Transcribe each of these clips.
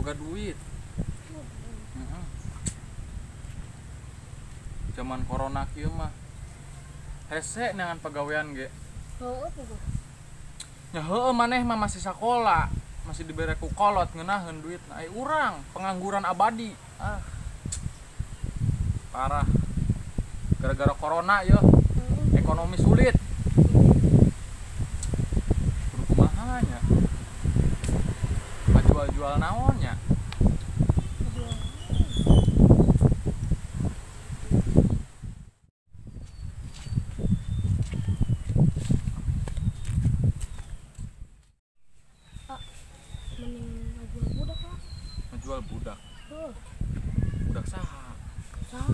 Boga duit. Heeh. Zaman corona kieu mah hese neangan pagawean ge. Heueuh puguh. Nya heueuh maneh mah masih sakola, masih dibere ku kolot ngeunaheun duit. Nah, ai urang pengangguran abadi. Ah. Parah. Gara-gara corona yeuh, ekonomi sulit. Kudu kumaha nya? Jual-jual naon nya? Pak, mending ngajual budak lah. Ngajual budak? Heuh. Budak saha? Saha?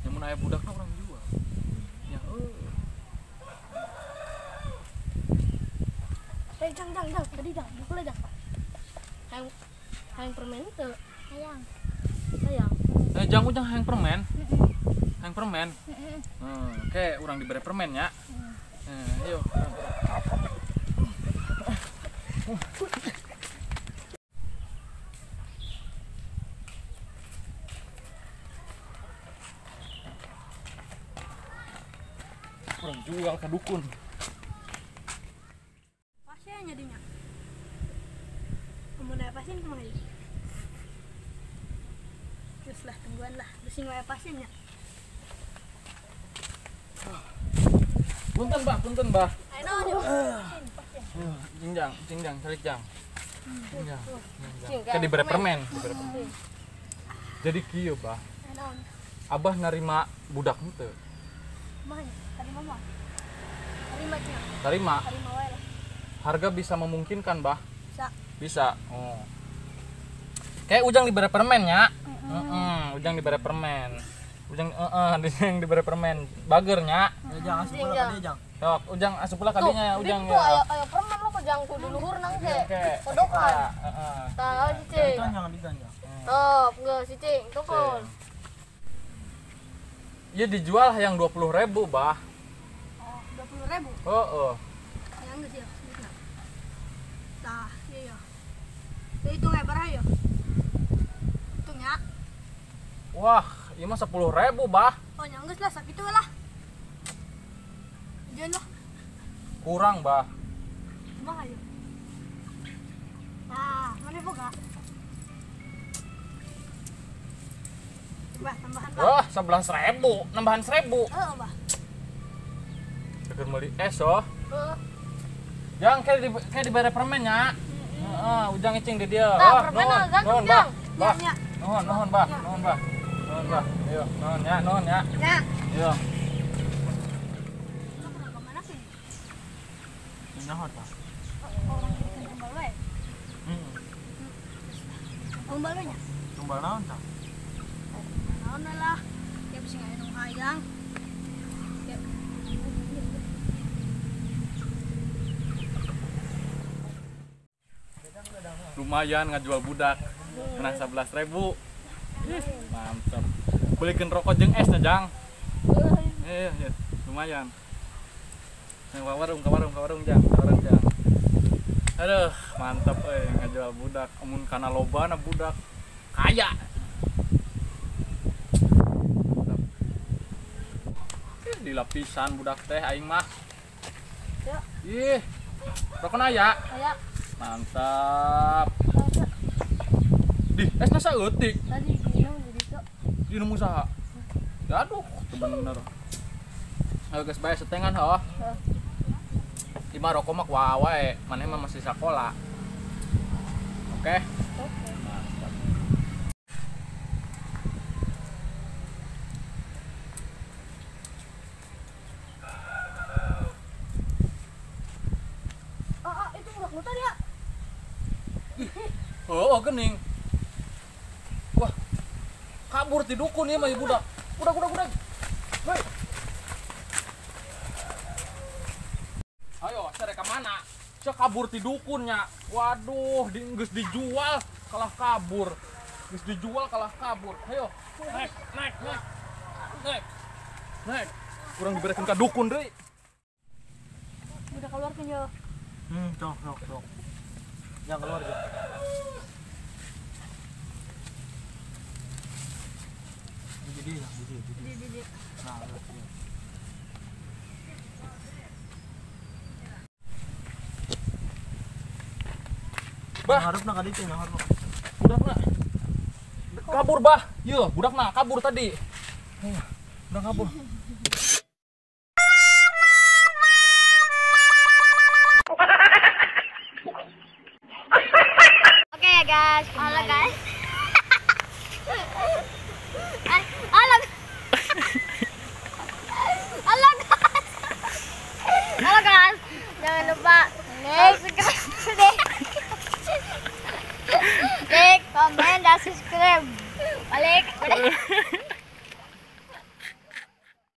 Nya mun aya budakna urang jual. Nya heueuh. Eh, jang, jang, jang, tadi jang, boleh jang. Hayang, hayang permen teu? Hayang. Hayang. Eh, jang ujang hayang permen. Hayang permen. Oke, urang dibere permen ya. Ayo. Urang jual ke dukun. Pasien jadinya. Kamu naik pasien kemana ya? Terus lah tungguan lah, terus nggak pasiennya. Punten bah, punten bah. Ayo, Jingjang, jingjang, calik jang. Jingjang. Kayak diberi permen, diberi permen. Jadi kieu bah. Abah nerima budak henteu. Mah, tarima mah. Tarima nya. Tarima. Tarima wae lah. Harga bisa memungkinkan, bah? Bisa. Bisa. Oh. Kayak ujang diberi permen ya. Ujang diberi permen. Ujang heeh, diberi permen. Bager nya. Ya jang asup pula ka dieu jang. Sok, ujang asup pula ka dieu nya ujang ya. Ayo permen lo ke jang kudu luhur nang ge. Kodokan. Heeh. Tah si Cing. Jangan ditanya. Top, geus si Cing, tokon. Iya dijual yang 20.000, bah. Oh, 20.000? Heeh. Yang geus ya. Tah, iya ya. Hitung ya barah ya. Hitung ya. Wah, ieu mah 10.000, bah. Oh, nya geus lah sakitu lah. Jangan lah. Kurang, bah. Kumaha ieu? Tah, mana boga? Bah, tambahan, bah. Wah, 11.000, nambahan 1.000. Heeh, bah. Keur meuli es oh. Heeh. Jang kayak dibere permen nya. Heeh, ujang icing di dieu. Tah, permen nuhun, bah. Bah. Nya. Nuhun, nuhun, bah. Nuhun, bah. Nuhun, bah. Ayo, nuhun ya, nuhun ya. Nya. Ayo. Lu kurang ke mana sih? Nyaho tah. Orang jadi tumbal wae. Heeh. Tumbal we nya. Tumbal naon tah? Naon lah. Ya bisa aya nu hayang. Ya. Lumayan ngajual budak. Menang 11.000. Mantap. Belikin rokok jeung es nya, Jang. Iya, iya, lumayan. Nah, ke warung, ke warung, ke warung, Jang, ke warung, Jang. Aduh, mantap euy ngajual budak. Amun kana lobana budak kaya. Mantap. Di lapisan budak teh aing mah. Ya. Ih. Rokona aya? Aya. Mantap. Dih, esna saeutik. Tadi minum jadi tok. Di nemu saha? Ya aduh, teu bener. Ayo geus bae setengan heuh. Lima rokok mah kuah wae, maneh mah masih sakola. Oke? Oke. Mantap. Ah, itu budak nu tadi ya. Oh, gening. Wah. Kabur ti dukun ieu mah ieu budak. Budak, budak, budak. Hei. Ayo, saya ka mana? Saya kabur ti dukunnya. Waduh, di, geus dijual kalah kabur. Geus dijual kalah kabur. Ayo, naik, naik, naik. Naik. Naik. Kurang diberekeun ka dukun deui. Udah keluar kan yo. Sok, sok, sok. Jangan keluar, Jang. Jadi, jadi. Nah, iya. Bah, harupna ka ditu, harupna. Budakna. Kabur, Bah. Yeuh, budakna kabur tadi. Udah kabur. Oke ya guys, halo guys. Halo. Halo guys. Halo guys. Jangan lupa like, comment, dan subscribe. Balik. Balik.